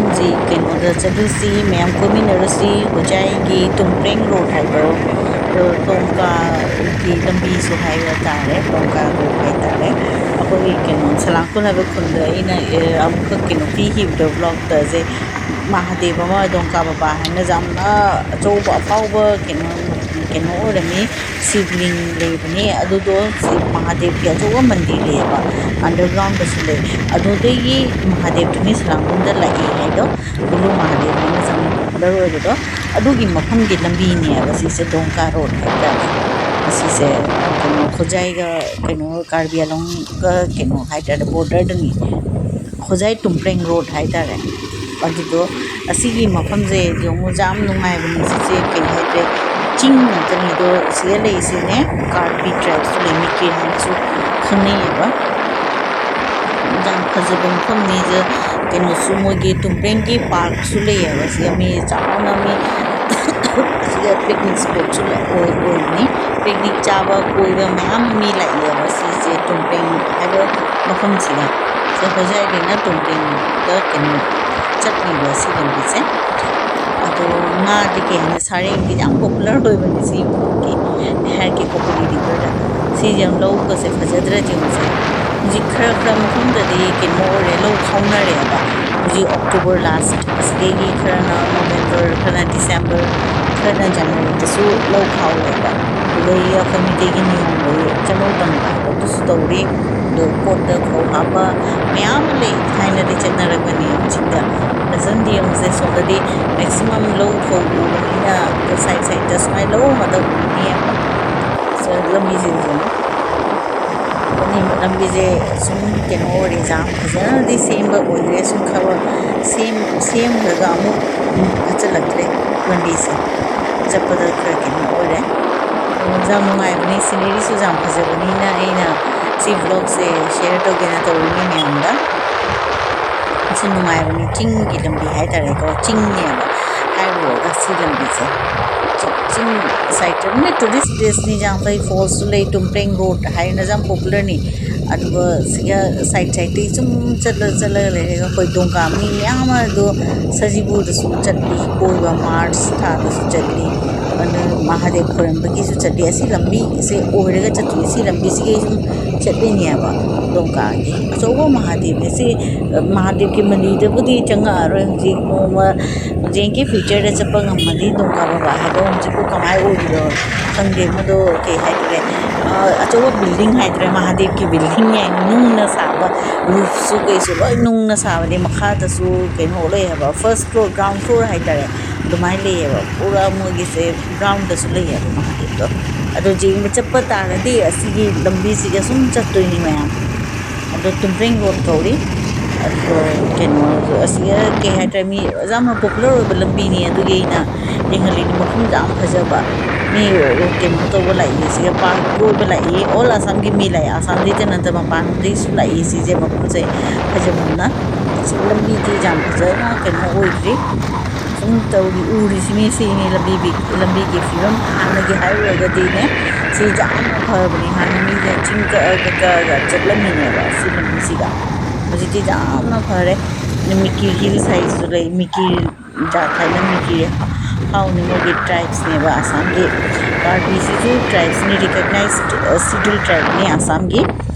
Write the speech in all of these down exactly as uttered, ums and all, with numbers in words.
ꯍꯧꯖꯤꯛ ꯀꯩꯅꯣꯗ ꯆꯠꯂꯨꯁꯤ, ꯃꯌꯥꯝ ꯀꯣꯏꯃꯤꯟꯅꯔꯨꯁꯤ, ꯍꯣꯖꯥꯏꯒꯤ ꯇꯨꯝꯄ꯭ꯔꯦꯡ ꯔꯣꯗ ꯍꯥꯏꯗꯣ, ꯑꯗꯣ ꯇꯣꯡꯀꯥꯒꯤ ꯂꯝꯕꯤꯁꯨ ꯍꯥꯏꯕ ꯇꯥꯔꯦ, ꯇꯣꯡꯀꯥ ꯔꯣꯗ ꯍꯥꯏꯇꯥꯔꯦ꯫ ꯑꯩꯈꯣꯏ ꯀꯩꯅꯣ ꯁꯂꯥꯡ ꯀꯨꯟ ꯍꯥꯏꯕ ꯈꯨꯟꯗ ꯑꯩꯅ, ꯑꯦ, ꯑꯃꯨꯛꯈꯛ ꯀꯩꯅꯣ ꯄꯤꯈꯤꯕꯗꯣ ꯕ꯭ꯂꯣꯛꯇ, ꯁꯦ ꯃꯍꯥꯗꯦꯕ ꯑꯃ, ꯗꯣꯡꯀꯥ ꯕꯕꯥ ꯍꯥꯏꯅ ꯌꯥꯝꯅ ꯑꯆꯧꯕ ꯑꯐꯥꯎꯕ ꯀꯩꯅꯣ, ꯀꯩꯅꯣ ꯑꯣꯏꯔꯝꯃꯤ, ꯁꯤꯕꯂꯤꯡ ꯂꯩꯕꯅꯤ꯫ ꯑꯗꯨꯗꯣ ꯁꯤ ꯃꯍꯥꯗꯦꯕꯀꯤ ꯑꯆꯧꯕ ꯃꯟꯗꯤꯔ ꯂꯩꯌꯦꯕ, ꯑꯟꯗꯔꯒ꯭ꯔꯥꯎꯟꯗꯁꯨ ꯂꯩ꯫ ꯑꯗꯨꯗꯒꯤ ꯃꯍꯥꯗꯦꯕꯇꯨꯅꯤ ꯁꯂꯥꯡꯒꯨꯟꯗ ꯂꯥꯛꯏ ꯍꯥꯏꯗꯣ, ꯀꯨꯂꯨ ꯃꯍꯥꯗꯦꯕ ꯍꯥꯏꯅ ꯌꯥꯝꯅ ꯄꯣꯄꯨꯂꯔ ꯑꯣꯏꯕꯗꯣ, ꯑꯗꯨꯒꯤ ꯃꯐꯝꯒꯤ ꯂꯝꯕꯤꯅꯦꯕ ꯁꯤꯁꯦ, ꯗꯣꯡꯀꯥ ꯔꯣꯗ ꯍꯥꯏꯇꯥꯔꯦ꯫ ꯑꯁꯤꯁꯦ, ꯑ, ꯀꯩꯅꯣ, ꯈꯣꯖꯥꯏꯒ, ꯀꯩꯅꯣ, ꯀꯥꯔꯕꯤ ꯑꯂꯣꯡꯒ, ꯀꯩꯅꯣ ꯍꯥꯏꯇꯥꯔꯦ, ꯕꯣꯔꯗꯔꯗꯅꯤ, ꯈꯣꯖꯥꯏ ꯇꯨꯝꯄ꯭ꯔꯦꯡ ꯔꯣꯗ ꯍꯥꯏꯇꯥꯔꯦ꯫ ꯑꯗꯨꯗꯣ, ꯑꯁꯤꯒꯤ ꯃꯐꯝꯁꯦ ꯌꯦꯡꯉꯨ, ꯌꯥꯝ ꯅꯨꯡꯉꯥꯏꯕꯅꯤ꯫ ꯁꯤꯁꯦ ꯀꯩ ꯍꯥꯏꯇꯥꯔꯦ, ꯆꯤꯡ ꯉꯥꯛꯇꯅꯤ꯫ ꯑꯗꯣ ꯁꯤꯗ ꯂꯩꯔꯤꯁꯤꯅꯦ, ꯀꯥꯔꯕꯤ ꯇ꯭ꯔꯥꯏꯕꯁꯨ ꯂꯩ, ꯃꯤꯀꯦ ꯍꯥꯏꯅꯁꯨ ꯈꯪꯅꯩꯌꯦꯕ꯫ ꯌꯥꯝ ꯐꯖꯕ ꯃꯐꯝꯅꯤ꯫ ꯁꯤꯗ ꯀꯩꯅꯣꯁꯨ, ꯃꯣꯏꯒꯤ ꯇꯨꯝꯄ꯭ꯔꯦꯡꯒꯤ ꯄꯥꯔꯛꯁꯨ ꯂꯩꯌꯦꯕ꯫ ꯁꯤꯗ ꯃꯤ ꯆꯥꯎꯅ ꯃꯤ ꯁꯤꯗ ꯄꯤꯛꯅꯤꯛ ꯁ꯭ꯄꯣꯠꯁꯨ ꯑꯣꯏ-, ꯑꯣꯏꯕꯅꯤ꯫ ꯄꯤꯛꯅꯤꯛ ꯆꯥꯕ, ꯀꯣꯏꯕ ꯃꯌꯥꯝ ꯃꯤ ꯂꯥꯛꯑꯦꯕ ꯁꯤꯁꯦ, ꯇꯨꯝꯄ꯭ꯔꯦꯡ ꯍꯥꯏꯕ ꯃꯐꯝꯁꯤꯗ꯫ ꯁꯤ ꯍꯣꯖꯥꯏꯗꯩꯅ ꯇꯨꯝꯄ꯭ꯔꯦꯡꯗ ꯀꯩꯅꯣ ꯆꯠꯂꯤꯕ ꯁꯤ ꯂꯝꯕꯤꯁꯦ꯫ ꯑꯗꯣ ꯉꯥꯗꯤ ꯀꯩ ꯍꯥꯏꯅꯤ, ꯁꯥꯔꯦꯡꯗꯤ ꯌꯥꯝ ꯄꯣꯄꯨꯂꯔ ꯑꯣꯏꯕꯅꯦ ꯁꯤ ꯃꯐꯝꯒꯤ, ꯍꯥꯏꯔꯛꯀꯦꯀꯣ, ꯄꯂꯤ ꯔꯤꯚꯔꯗ꯫ ꯁꯤꯁꯦ ꯌꯥꯝ, ꯂꯧꯒꯁꯦ ꯐꯖꯗ꯭ꯔꯥ ꯌꯦꯡꯉꯨꯁꯦ꯫ ꯍꯧꯖꯤꯛ ꯈꯔ ꯈꯔ ꯃꯐꯝꯗꯗꯤ ꯀꯩꯅꯣ ꯑꯣꯏꯔꯦ, ꯂꯧ ꯈꯥꯎꯅꯔꯦꯕ꯫ ꯍꯧꯖꯤꯛ ꯑꯣꯛꯇꯣꯕꯔ ꯂꯥꯁ, ꯑꯁꯤꯗꯒꯤ ꯈꯔꯅ ꯅꯣꯕꯦꯝꯕꯔ, ꯈꯔꯅ ꯗꯤꯁꯦꯝꯕꯔ, ꯈꯔꯅ ꯖꯅꯋꯥꯔꯤꯗꯁꯨ ꯂꯧ ꯈꯥꯎꯋꯦꯕ꯫ ꯑꯗꯨꯗꯒꯤ ꯑꯩꯈꯣꯏ ꯃꯤꯇꯩꯒꯤ ꯅꯤꯌꯣꯝ ꯂꯩ, ꯆꯅꯧ ꯇꯝꯕ ꯍꯥꯏꯕ ꯑꯗꯨꯁꯨ ꯇꯧꯔꯤ꯫ ꯑꯗꯣ ꯀꯣꯠꯇ ꯐꯧ ꯍꯥꯞꯄ ꯃꯌꯥꯝ ꯑꯃ ꯂꯩ, ꯊꯥꯏꯅꯗꯤ ꯆꯠꯅꯔꯛꯄꯅꯦ ꯆꯤꯡꯗ꯫ ꯐꯖꯅꯗꯤ ꯌꯦꯡꯉꯨꯁꯦ, ꯁꯣꯝꯗꯗꯤ ꯃꯦꯛꯁꯤꯃꯝ ꯂꯧ ꯐꯧ ꯎꯕꯅꯤꯅ ꯁꯥꯏꯠ ꯁꯥꯏꯠꯇ ꯁꯨꯃꯥꯏꯅ ꯂꯧ ꯉꯥꯛꯇ ꯎꯕꯅꯦꯕ꯫ ꯁꯣ ꯂꯝꯕꯤꯁꯦ ꯌꯦꯡꯉꯣ꯫ ꯑꯗꯨꯅꯤ ꯂꯝꯕꯤꯁꯦ ꯁꯨꯝ ꯀꯩꯅꯣ ꯑꯣꯏꯔꯦ, ꯌꯥꯝ ꯐꯖꯅꯗꯤ ꯁꯦꯝꯕ ꯑꯣꯏꯗ꯭ꯔꯦ, ꯁꯨꯝ ꯈꯔ ꯁꯦꯝ-, ꯁꯦꯝꯈ꯭ꯔꯒ ꯑꯃꯨꯛ ꯐꯠꯆꯜꯂꯛꯇ꯭ꯔꯦ ꯂꯝꯕꯤꯁꯦ꯫ ꯆꯠꯄꯗ ꯈꯔ ꯀꯩꯅꯣ ꯑꯣꯏꯔꯦ꯫ ꯑꯗꯣ ꯌꯥꯝ ꯅꯨꯡꯉꯥꯏꯕꯅꯤ, ꯁꯤꯅꯔꯤꯁꯨ ꯌꯥꯝ ꯐꯖꯕꯅꯤꯅ ꯑꯩꯅ ꯁꯤ ꯕ꯭ꯂꯣꯒꯁꯦ ꯁꯤꯌꯔ ꯇꯧꯒꯦꯅ ꯇꯧꯔꯤꯅꯤ ꯃꯌꯥꯝꯗ꯫ ꯁꯤ ꯅꯨꯡꯉꯥꯏꯕꯅꯤ, ꯆꯤꯡꯒꯤ ꯂꯝꯕꯤ ꯍꯥꯏꯇꯥꯔꯦꯀꯣ, ꯆꯤꯡꯅꯦꯕ ꯍꯥꯏꯔꯨꯔꯒ ꯁꯤ ꯂꯝꯕꯤꯁꯦ꯫ ꯆꯤꯡ ꯁꯥꯏꯠꯇ ꯃꯤ ꯇꯨꯔꯤꯁ ꯄ꯭ꯂꯦꯁꯅꯤ, ꯖꯥꯡꯐꯩ ꯐꯣꯜꯁꯁꯨ ꯂꯩ, ꯇꯨꯝꯄ꯭ꯔꯦꯡ ꯔꯣꯗ ꯍꯥꯏꯅ ꯌꯥꯝ ꯄꯣꯄꯨꯂꯔꯅꯤ꯫ ꯑꯗꯨꯒ ꯁꯤꯒ ꯁꯥꯏꯠ ꯁꯥꯏꯠꯇꯒꯤ ꯁꯨꯝ ꯆꯠꯂ ꯆꯠꯂꯒ ꯂꯩꯔꯒ ꯑꯩꯈꯣꯏ ꯗꯣꯡꯀꯥ ꯃꯤ ꯃꯌꯥꯝ ꯑꯃ ꯑꯗꯣ ꯁꯖꯤꯕꯨꯗꯁꯨ ꯆꯠꯂꯤ, ꯀꯣꯏꯕ ꯃꯥꯔꯆ ꯊꯥꯗꯁꯨ ꯆꯠꯂꯤ, ꯑꯗꯨ ꯃꯍꯥꯗꯦꯕ ꯈꯣꯏꯔꯝꯕꯒꯤꯁꯨ ꯆꯠꯂꯤ꯫ ꯑꯁꯤ ꯂꯝꯕꯤꯁꯦ ꯑꯣꯏꯔꯒ ꯆꯠꯇꯣꯏꯅꯤ꯫ ꯁꯤ ꯂꯝꯕꯤꯁꯤꯒꯤ ꯁꯨꯝ ꯆꯠꯂꯤꯅꯦꯕ ꯗꯣꯡꯀꯥꯒꯤ ꯑꯆꯧꯕ ꯃꯍꯥꯗꯦꯕꯅꯤ꯫ ꯁꯤ ꯃꯍꯥꯗꯦꯕꯀꯤ ꯃꯟꯗꯤꯔꯗꯕꯨꯗꯤ ꯆꯪꯉꯛꯑꯔꯣꯏ ꯍꯧꯖꯤꯛ ꯅꯣꯡꯃ ꯖꯦꯟ ꯀꯦ ꯐ꯭ꯌꯨꯆꯔꯗ ꯆꯠꯄ ꯉꯝꯃꯗꯤ ꯗꯣꯡꯀꯥ ꯕꯕꯥ ꯍꯥꯏꯕ ꯍꯧꯖꯤꯛꯄꯨ ꯀꯃꯥꯏꯅ ꯑꯣꯏꯔꯤꯅꯣ ꯈꯪꯗꯦ꯫ ꯃꯗꯣ ꯀꯩ ꯍꯥꯏꯇꯥꯔꯦ, ꯑ, ꯑꯆꯧꯕ ꯕꯤꯜꯗꯤꯡ ꯍꯥꯏꯗ꯭ꯔꯦ, ꯃꯍꯥꯗꯦꯕꯀꯤ ꯕꯤꯜꯗꯤꯡ ꯍꯥꯏꯅ ꯅꯨꯡꯅ ꯁꯥꯕ, ꯔꯨꯐꯁꯨ ꯀꯩꯁꯨ ꯂꯣꯏ ꯅꯨꯡꯅ ꯁꯥꯕꯅꯦ꯫ ꯃꯈꯥꯗꯁꯨ ꯀꯩꯅꯣ ꯂꯩ ꯍꯥꯏꯕ, ꯐꯥꯔꯁ ꯐ꯭ꯂꯣꯔ, ꯒ꯭ꯔꯥꯎꯟ ꯐ꯭ꯂꯣꯔ ꯍꯥꯏꯇꯥꯔꯦ, ꯑꯗꯨꯃꯥꯏꯅ ꯂꯩꯌꯦꯕ꯫ ꯄꯨꯔꯥ ꯃꯣꯏꯒꯤꯁꯦ ꯒ꯭ꯔꯥꯎꯟꯗꯁꯨ ꯂꯩꯌꯦꯕ ꯃꯍꯥꯗꯦꯕꯇꯣ꯫ ꯑꯗꯣ ꯌꯦꯡꯕ ꯆꯠꯄ ꯇꯥꯔꯒꯗꯤ ꯑꯁꯤꯒꯤ ꯂꯝꯕꯤꯁꯤꯒ ꯁꯨꯝ ꯆꯠꯇꯣꯏꯅꯤ ꯃꯌꯥꯝ꯫ ꯑꯗꯣ ꯇꯨꯝꯄ꯭ꯔꯦꯡ ꯔꯣꯗ ꯀꯧꯔꯤ꯫ ꯑꯗꯣ ꯀꯩꯅꯣ, ꯑꯁꯤꯒ ꯀꯩ ꯍꯥꯏꯇꯥꯔꯦ, ꯃꯤ ꯌꯥꯝꯅ ꯄꯣꯄꯨꯂꯔ ꯑꯣꯏꯕ ꯂꯝꯕꯤꯅꯤ꯫ ꯑꯗꯨꯒꯤ ꯑꯩꯅ ꯌꯦꯡꯍꯜꯂꯤꯅꯤ꯫ ꯃꯐꯝꯁꯨ ꯌꯥꯝ ꯐꯖꯕ꯫ ꯃꯤ ꯀꯩꯅꯣ ꯇꯧꯕ ꯂꯥꯛꯏ, ꯁꯤꯒ ꯄꯥꯔꯛ ꯀꯣꯏꯕ ꯂꯥꯛꯏ꯫ ꯑꯣꯜ ꯑꯁꯥꯝꯒꯤ ꯃꯤ ꯂꯥꯛꯏ, ꯑꯁꯥꯝꯗꯩꯗ ꯅꯠꯇꯕ ꯃꯄꯥꯟꯗꯩꯁꯨ ꯂꯥꯛꯏ꯫ ꯁꯤꯁꯦ ꯃꯐꯝꯁꯦ ꯐꯖꯃꯟꯅ꯫ ꯑꯁꯤ ꯂꯝꯕꯤꯗꯤ ꯌꯥꯝ ꯐꯖꯅ ꯀꯩꯅꯣ ꯑꯣꯏꯗ꯭ꯔꯤ꯫ ꯁꯨꯝ ꯇꯧꯔꯤ, ꯎꯔꯤꯁꯤꯅꯤ, ꯁꯤꯅꯤ ꯂꯝꯕꯤ, ꯂꯝꯕꯤꯒꯤ ꯐꯤꯕꯝ꯫ ꯍꯥꯟꯅꯒꯤ ꯍꯥꯏꯔꯨꯔꯒꯗꯤꯅꯦ, ꯁꯤ ꯌꯥꯝꯅ ꯐꯕꯅꯤ꯫ ꯍꯥꯟꯅ ꯃꯤꯁꯦ ꯆꯤꯡ ꯀꯛꯑꯒ ꯀꯛꯑꯒ ꯆꯠꯂꯝꯃꯤꯅꯦꯕ ꯁꯤ ꯂꯝꯕꯤꯁꯤꯒ꯫ ꯍꯧꯖꯤꯛꯇꯤ ꯌꯥꯝꯅ ꯐꯔꯦ꯫ ꯃꯤꯀꯤꯔ ꯍꯤꯜꯁ ꯍꯥꯏꯁꯤꯁꯨ ꯂꯩ꯫ ꯃꯤꯀꯤꯔ ꯖꯥꯠ ꯍꯥꯏꯅ ꯃꯤꯀꯤꯔ ꯍꯥꯎꯅꯤ, ꯃꯣꯏꯒꯤ ꯇ꯭ꯔꯥꯏꯕꯁꯅꯦꯕ ꯑꯁꯥꯝꯒꯤ꯫ ꯀꯥꯔꯕꯤꯁꯤꯁꯨ ꯇ꯭ꯔꯥꯏꯕꯁꯅꯤ, ꯔꯤꯀꯛꯅꯥꯏꯖ ꯁꯤꯗ꯭ꯌꯨꯜ ꯇ꯭ꯔꯥꯏꯕꯅꯤ ꯑꯁꯥꯝꯒꯤ꯫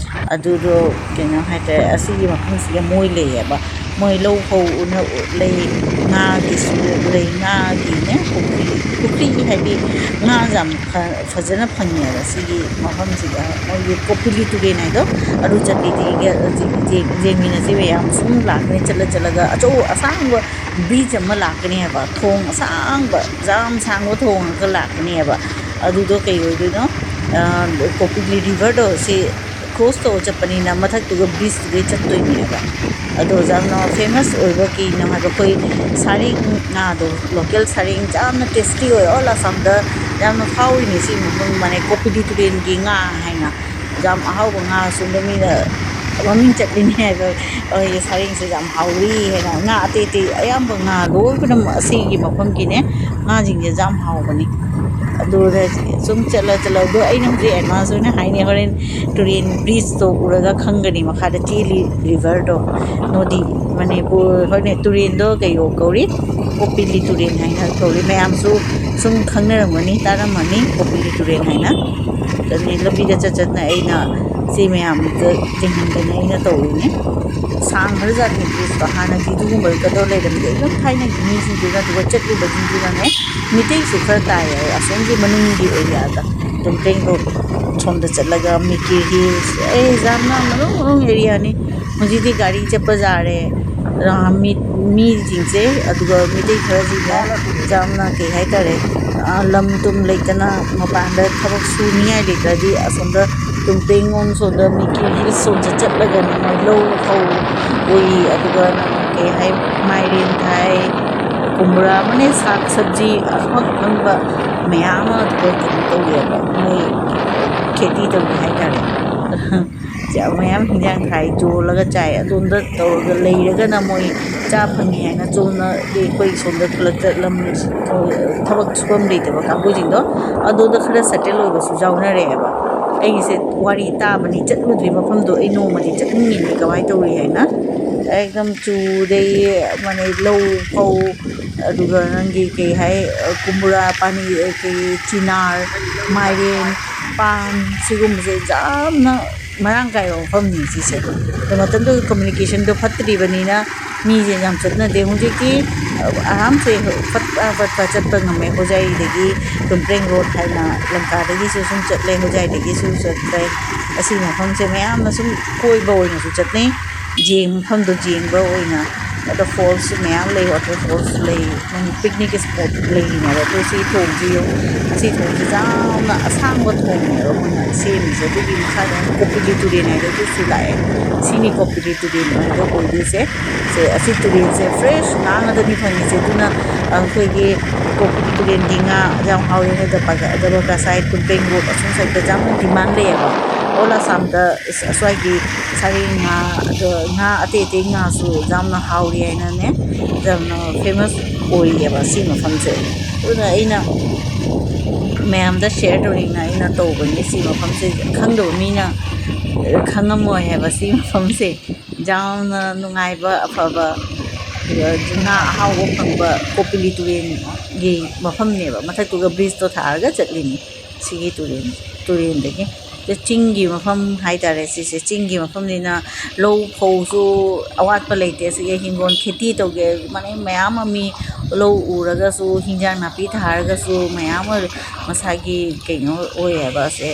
ꯑꯗꯨꯗꯣ ꯀꯩꯅꯣ ꯍꯥꯏꯇꯥꯔꯦ, ꯑꯁꯤꯒꯤ ꯃꯐꯝꯁꯤꯒ ꯃꯣꯏ ꯂꯩꯌꯦꯕ꯫ ꯃꯣꯏ ꯂꯧ ꯐꯧ ꯎꯅ ꯂꯩ, ꯉꯥꯒꯤꯁꯨ ꯂꯩ, ꯉꯥꯒꯤꯅꯦ ꯄꯨꯈ꯭ꯔꯤ, ꯄꯨꯈ꯭ꯔꯤ ꯍꯥꯏꯗꯤ ꯉꯥ ꯌꯥꯝ ꯐ-, ꯐꯖꯅ ꯐꯪꯉꯦꯕ ꯁꯤꯒꯤ ꯃꯐꯝꯁꯤꯗ꯫ ꯃꯣꯏꯒꯤ ꯀꯣꯄꯤꯂꯤ ꯇꯨꯔꯦꯜ ꯍꯥꯏꯗꯣ, ꯑꯗꯨ ꯆꯠꯂꯤꯗꯤ ꯌꯦꯡ-, ꯌꯦꯡ-, ꯌꯦꯡꯃꯤꯟꯅꯁꯤ ꯃꯌꯥꯝ꯫ ꯁꯨꯝ ꯂꯥꯛꯀꯅꯤ, ꯆꯠꯂ ꯆꯠꯂꯒ ꯑꯆꯧ ꯑꯁꯥꯡꯕ ꯕ꯭ꯔꯤꯖ ꯑꯃ ꯂꯥꯛꯀꯅꯦꯕ, ꯊꯣꯡ ꯑꯁꯥꯡꯕ, ꯖꯥꯝ ꯁꯥꯡꯕ ꯊꯣꯡꯉꯒ ꯂꯥꯛꯀꯅꯦꯕ꯫ ꯑꯗꯨꯗꯣ ꯀꯩ ꯑꯣꯏꯗꯣꯏꯅꯣ? ꯑ, ꯀꯣꯄꯤꯂꯤ ꯔꯤꯚꯔꯗꯣ ꯁꯤ ꯀ꯭ꯔꯣꯁ ꯇꯧꯔ ꯆꯠꯄꯅꯤꯅ ꯃꯊꯛꯇꯨꯒ ꯕ꯭ꯔꯤꯖꯇꯨꯒꯩ ꯆꯠꯇꯣꯏꯅꯦꯕ꯫ ꯑꯗꯣ ꯌꯥꯝꯅ ꯐꯦꯃꯁ ꯑꯣꯏꯕ ꯀꯩꯅꯣ ꯍꯥꯏꯕ, ꯑꯩꯈꯣꯏ ꯁꯥꯔꯦꯡ ꯉꯥꯗꯣ, ꯂꯣꯀꯦꯜ ꯁꯥꯔꯦꯡ ꯌꯥꯝꯅ ꯇꯦꯁꯇꯤ ꯑꯣꯏ꯫ ꯑꯣꯜ ꯑꯁꯥꯝꯗ ꯌꯥꯝꯅ ꯐꯥꯎꯔꯤꯅꯦ ꯁꯤ ꯃꯐꯝ, ꯃꯥꯅꯦ, ꯀꯣꯄꯤꯂꯤ ꯇꯨꯔꯦꯜꯒꯤ ꯉꯥ ꯍꯥꯏꯅ꯫ ꯌꯥꯝ ꯑꯍꯥꯎꯕ ꯉꯥ, ꯑꯁꯣꯝꯗ ꯃꯤꯅ ꯃꯃꯤꯡ ꯆꯠꯂꯤꯅꯤ ꯍꯥꯏꯕ꯫ ꯑꯩꯈꯣꯏꯒꯤ ꯁꯔꯦꯡꯁꯦ ꯌꯥꯝ ꯍꯥꯎꯏ ꯍꯥꯏꯅ, ꯉꯥ ꯑꯇꯩ ꯑꯇꯩ ꯑꯌꯥꯝꯕ ꯉꯥ ꯂꯣꯏ ꯄꯨꯝꯅꯃꯛ ꯑꯁꯤꯒꯤ ꯃꯐꯝꯒꯤꯅꯦ, ꯉꯥꯁꯤꯡꯁꯦ ꯌꯥꯝ ꯍꯥꯎꯕꯅꯤ꯫ ꯑꯗꯨꯗ ꯁꯨꯝ ꯆꯠꯂ ꯆꯠꯂ, ꯑꯗꯣ ꯑꯩꯅ ꯍꯧꯖꯤꯛ advance ꯑꯣꯏꯅ ꯍꯥꯏꯅꯤ, ꯍꯣꯔꯦꯟ ꯇꯨꯔꯦꯟ bridgeꯇꯣ ꯎꯔꯒ ꯈꯪꯒꯅꯤ, ꯃꯈꯥꯗ ꯆꯦꯜꯂꯤ riverꯗꯣ, ꯅꯣꯗꯤ, ꯃꯅꯤꯄꯨꯔ, ꯍꯣꯏꯅꯦ, ꯇꯨꯔꯦꯟꯗꯣ ꯀꯩ ꯀꯧꯔꯤ? ꯀꯣꯄꯤꯂꯤ ꯇꯨꯔꯦꯟ ꯍꯥꯏꯅ ꯀꯧꯔꯤ꯫ ꯃꯌꯥꯝꯁꯨ ꯁꯨꯝ ꯈꯪꯅꯔꯝꯒꯅꯤ, ꯇꯥꯔꯝꯃꯅꯤ, ꯀꯣꯄꯤꯂꯤ ꯇꯨꯔꯦꯟ ꯍꯥꯏꯅ꯫ ꯑꯗꯨꯅꯤ, ꯂꯝꯕꯤꯗ ꯆꯠ ꯆꯠꯅ ꯑꯩꯅ ꯁꯤ ꯃꯌꯥꯝꯗ ꯌꯦꯡꯍꯟꯗꯅ ꯑꯩꯅ ꯇꯧꯔꯤꯅꯤ꯫ ꯁꯥꯡꯈ꯭ꯔꯖꯥꯠꯅꯤ bridgeꯇꯣ꯫ ꯍꯥꯟꯅꯗꯤ ꯑꯗꯨꯒꯨꯝꯕ ꯀꯗꯧ ꯂꯩꯔꯝꯗꯦ꯫ ꯑꯗꯨꯝ ꯊꯥꯏꯅꯒꯤ ꯃꯤꯁꯤꯡꯗꯨꯅ, ꯑꯗꯨꯒ ꯆꯠꯂꯨꯕꯁꯤꯡꯗꯨꯅꯅꯦ, ꯃꯤꯇꯩꯁꯨ ꯈꯔ ꯇꯥꯏꯌꯦ ꯑꯁꯣꯝꯒꯤ ꯃꯅꯨꯡꯒꯤ areaꯗ, ꯇꯨꯝꯄ꯭ꯔꯦꯡ road ꯁꯣꯝꯗ ꯆꯠꯂꯒ ꯃꯤꯀꯤ hills, ꯑꯩ ꯌꯥꯝꯅ ꯃꯅꯨꯡ ꯃꯅꯨꯡ areaꯅꯤ꯫ ꯍꯧꯖꯤꯛꯇꯤ ꯒꯥꯔꯤ ꯆꯠꯄ ꯌꯥꯔꯦ꯫ ꯔꯥ-, ꯃꯤ, ꯃꯤꯁꯤꯡꯁꯦ, ꯑꯗꯨꯒ ꯃꯤꯇꯩ ꯈꯔꯁꯤꯅ ꯌꯥꯝꯅ, ꯀꯩ ꯍꯥꯏꯇꯥꯔꯦ, ꯑ, ꯂꯝ ꯇꯨꯝ ꯂꯩꯇꯅ ꯃꯄꯥꯟꯗ ꯊꯕꯛ ꯁꯨꯅꯤꯡꯉꯥꯏ ꯂꯩꯇ꯭ꯔꯗꯤ ꯑꯁꯣꯝꯗ ꯇꯨꯝꯄ꯭ꯔꯦꯡꯂꯣꯝ ꯁꯣꯝꯗ ꯃꯤꯀꯤ hills ꯁꯣꯝꯗ ꯆꯠꯂꯒꯅꯦ ꯃꯣꯏ ꯂꯧ ꯐꯧ ꯎꯏ, ꯑꯗꯨꯒ ꯀꯩ ꯍꯥꯏ, ꯃꯥꯏꯔꯦꯟ ꯊꯥꯏ, ꯀꯨꯝꯕ꯭ꯔꯥ ꯑꯃꯅꯦ, ꯁꯥꯛ ꯁꯕꯖꯤ ꯑꯐꯪ ꯑꯐꯪꯕ ꯃꯌꯥꯝ ꯑꯃ ꯑꯗꯨꯗ ꯀꯩꯅꯣ ꯇꯧꯋꯦꯕ, ꯃꯣꯏ ꯈꯦꯇꯤ ꯇꯧꯋꯦ ꯍꯥꯏꯇꯥꯔꯦ꯫ ꯃꯌꯥꯝ ꯍꯤꯟꯖꯥꯡ ꯊꯥꯏ, ꯌꯣꯜꯂꯒ ꯆꯥꯏ꯫ ꯑꯗꯣꯝꯗ ꯇꯧꯔꯒ ꯂꯩꯔꯒꯅ ꯃꯣꯏ ꯆꯥ ꯐꯪꯉꯤ ꯍꯥꯏꯅ ꯆꯨꯝꯅ ꯑꯩꯈꯣꯏ ꯁꯣꯝꯗ ꯈꯨꯂꯛꯇ ꯂꯝ ꯊꯕꯛ ꯁꯨꯐꯝ ꯂꯩꯇꯕ ꯀꯥꯡꯕꯨꯁꯤꯡꯗꯣ ꯑꯗꯨꯗ ꯈꯔ settle ꯑꯣꯏꯕꯁꯨ ꯌꯥꯎꯅꯔꯛꯑꯦꯕ꯫ ꯑꯩꯒꯤꯁꯦ ꯋꯥꯔꯤ ꯇꯥꯕꯅꯤ, ꯆꯠꯂꯨꯗ꯭ꯔꯤ ꯃꯐꯝꯗꯣ꯫ ꯑꯩ ꯅꯣꯡꯃꯗꯤ ꯆꯠꯅꯤꯡꯉꯤꯅꯤ ꯀꯃꯥꯏꯅ ꯇꯧꯔꯤ ꯍꯥꯏꯅ꯫ ꯑꯦꯛꯗꯝ ꯆꯨꯗꯩ, ꯃꯥꯅꯦ, ꯂꯧ ꯐꯧ, ꯑꯗꯨꯒ ꯅꯪꯒꯤ ꯀꯩ ꯍꯥꯏ, ꯀꯨꯝꯕ꯭ꯔꯥ ꯄꯥꯅꯤ, ꯀꯩ, ꯆꯤꯅꯥꯔ, ꯃꯥꯏꯔꯦꯟ, ꯄꯥꯟ, ꯁꯤꯒꯨꯝꯕꯁꯦ ꯌꯥꯝꯅ ꯃꯔꯥꯡ ꯀꯥꯏꯕ ꯃꯐꯝꯅꯤ ꯁꯤꯁꯦ꯫ ꯑꯗꯣ ꯃꯇꯝꯗꯨꯗ communicationꯗꯣ ꯐꯠꯇ꯭ꯔꯤꯕꯅꯤꯅ ꯃꯤꯁꯦ ꯌꯥꯝ ꯆꯠꯅꯗꯦ꯫ ꯍꯧꯖꯤꯛꯇꯤ ꯑꯔꯥꯝꯁꯦ ꯐꯠ ꯐꯠ ꯐꯠ ꯆꯠꯄ ꯉꯝꯃꯦ꯫ ꯍꯣꯖꯥꯏꯗꯒꯤ ꯇꯨꯝꯄ꯭ꯔꯦꯡ road ꯍꯥꯏꯅ ꯂꯪꯀꯥꯗꯒꯤꯁꯨ ꯁꯨꯝ ꯆꯠꯂꯦ, ꯍꯣꯖꯥꯏꯗꯒꯤꯁꯨ ꯆꯠꯂꯦ꯫ ꯑꯁꯤ ꯃꯐꯝꯁꯦ ꯃꯌꯥꯝꯅ ꯁꯨꯝ ꯀꯣꯏꯕ ꯑꯣꯏꯅꯁꯨ ꯆꯠꯅꯩ, ꯌꯦꯡ-, ꯃꯐꯝꯗꯣ ꯌꯦꯡꯕ ꯑꯣꯏꯅ꯫ ꯑꯗꯣ fallsꯁꯨ ꯃꯌꯥꯝ ꯂꯩ, waterfallsꯁꯨ ꯂꯩ, picnic spot ꯂꯩꯔꯤꯅꯦꯕ꯫ ꯑꯗꯣ ꯁꯤ ꯊꯣꯡꯁꯤ ꯌꯦꯡꯉꯨ, ꯑꯁꯤ ꯊꯣꯡꯁꯤ ꯌꯥꯝꯅ ꯑꯁꯥꯡꯕ ꯊꯣꯡꯅꯦꯕ ꯃꯣꯏꯅ ꯁꯦꯝꯃꯤꯁꯦ꯫ ꯑꯗꯨꯒꯤ ꯃꯈꯥꯗ ꯑꯃꯨꯛ ꯀꯣꯄꯤꯂꯤ ꯇꯨꯔꯦꯜ ꯍꯥꯏꯗꯣ ꯑꯗꯨꯁꯨ ꯂꯥꯛꯑꯦ꯫ ꯁꯤꯅꯤ ꯀꯣꯄꯤꯂꯤ ꯇꯨꯔꯦꯜ ꯍꯥꯏꯗꯣ ꯑꯣꯏꯗꯣꯏꯁꯦ꯫ ꯁꯦ, ꯑꯁꯤ ꯇꯨꯔꯦꯜꯁꯦ fresh ꯉꯥꯡꯉꯗꯅꯤ ꯐꯪꯉꯤꯁꯦ꯫ ꯑꯗꯨꯅ ꯑꯩꯈꯣꯏꯒꯤ ꯀꯣꯄꯤꯂꯤ ꯇꯨꯔꯦꯜꯒꯤ ꯉꯥ ꯌꯥꯝ ꯍꯥꯎꯋꯦ ꯍꯥꯏꯗ ꯄꯥꯒ-, ꯗꯕꯒꯥ side, ꯇꯨꯝꯄ꯭ꯔꯦꯡ road ꯑꯁꯣꯝ sideꯇ ꯌꯥꯝꯅ demand ꯂꯩꯌꯦꯕ꯫ ꯑꯣꯜ ꯑꯁꯥꯝꯗ ꯑꯁ꯭ꯋꯥꯏꯒꯤ ꯁꯥꯔꯦꯡ ꯉꯥ, ꯑꯗꯣ ꯉꯥ ꯑꯇꯩ ꯑꯇꯩ ꯉꯥꯁꯨ ꯌꯥꯝꯅ ꯍꯥꯎꯔꯤ ꯍꯥꯏꯅꯅꯦ, ꯌꯥꯝꯅ ꯐꯦꯃꯁ ꯑꯣꯏꯌꯦꯕ ꯁꯤ ꯃꯐꯝꯁꯦ꯫ ꯑꯗꯨꯅ ꯑꯩꯅ ꯃꯌꯥꯝꯗ ꯁꯤꯌꯔ ꯇꯧꯅꯤꯡꯅ ꯑꯩꯅ ꯇꯧꯕꯅꯤ꯫ ꯁꯤ ꯃꯐꯝꯁꯦ ꯈꯪꯗꯕ ꯃꯤꯅ ꯈꯪꯉꯝꯃꯣꯏ ꯍꯥꯏꯕ ꯁꯤ ꯃꯐꯝꯁꯦ꯫ ꯌꯥꯝꯅ ꯅꯨꯡꯉꯥꯏꯕ, ꯑꯐꯕ, ꯑꯗꯨꯒ ꯉꯥ ꯑꯍꯥꯎꯕ ꯐꯪꯕ ꯀꯣꯄꯤꯂꯤ ꯇꯨꯔꯦꯟꯒꯤ ꯃꯐꯝꯅꯦꯕ꯫ ꯃꯊꯛꯇꯨꯒ ꯕ꯭ꯔꯤꯖꯇꯣ ꯊꯥꯔꯒ ꯆꯠꯂꯤꯅꯤ ꯁꯤꯒꯤ ꯇꯨꯔꯦꯟ, ꯇꯨꯔꯦꯟꯗꯒꯤ꯫ ꯑꯗ ꯆꯤꯡꯒꯤ ꯃꯐꯝ ꯍꯥꯏꯇꯥꯔꯦ ꯁꯤꯁꯦ꯫ ꯆꯤꯡꯒꯤ ꯃꯐꯝꯅꯤꯅ ꯂꯧ ꯐꯧꯁꯨ ꯑꯋꯥꯠꯄ ꯂꯩꯇꯦ꯫ ꯁꯤꯒꯤ ꯍꯤꯡꯒꯣꯜ ꯈꯦꯇꯤ ꯇꯧꯒꯦ, ꯃꯅꯦ, ꯃꯌꯥꯝ ꯑꯃ ꯃꯤ ꯂꯧ ꯎꯔꯒꯁꯨ, ꯍꯤꯟꯖꯥꯡ ꯅꯥꯄꯤ ꯊꯥꯔꯒꯁꯨ ꯃꯌꯥꯝ ꯑꯃ ꯃꯁꯥꯒꯤ ꯀꯩꯅꯣ ꯑꯣꯏꯌꯦꯕ ꯑꯁꯦ꯫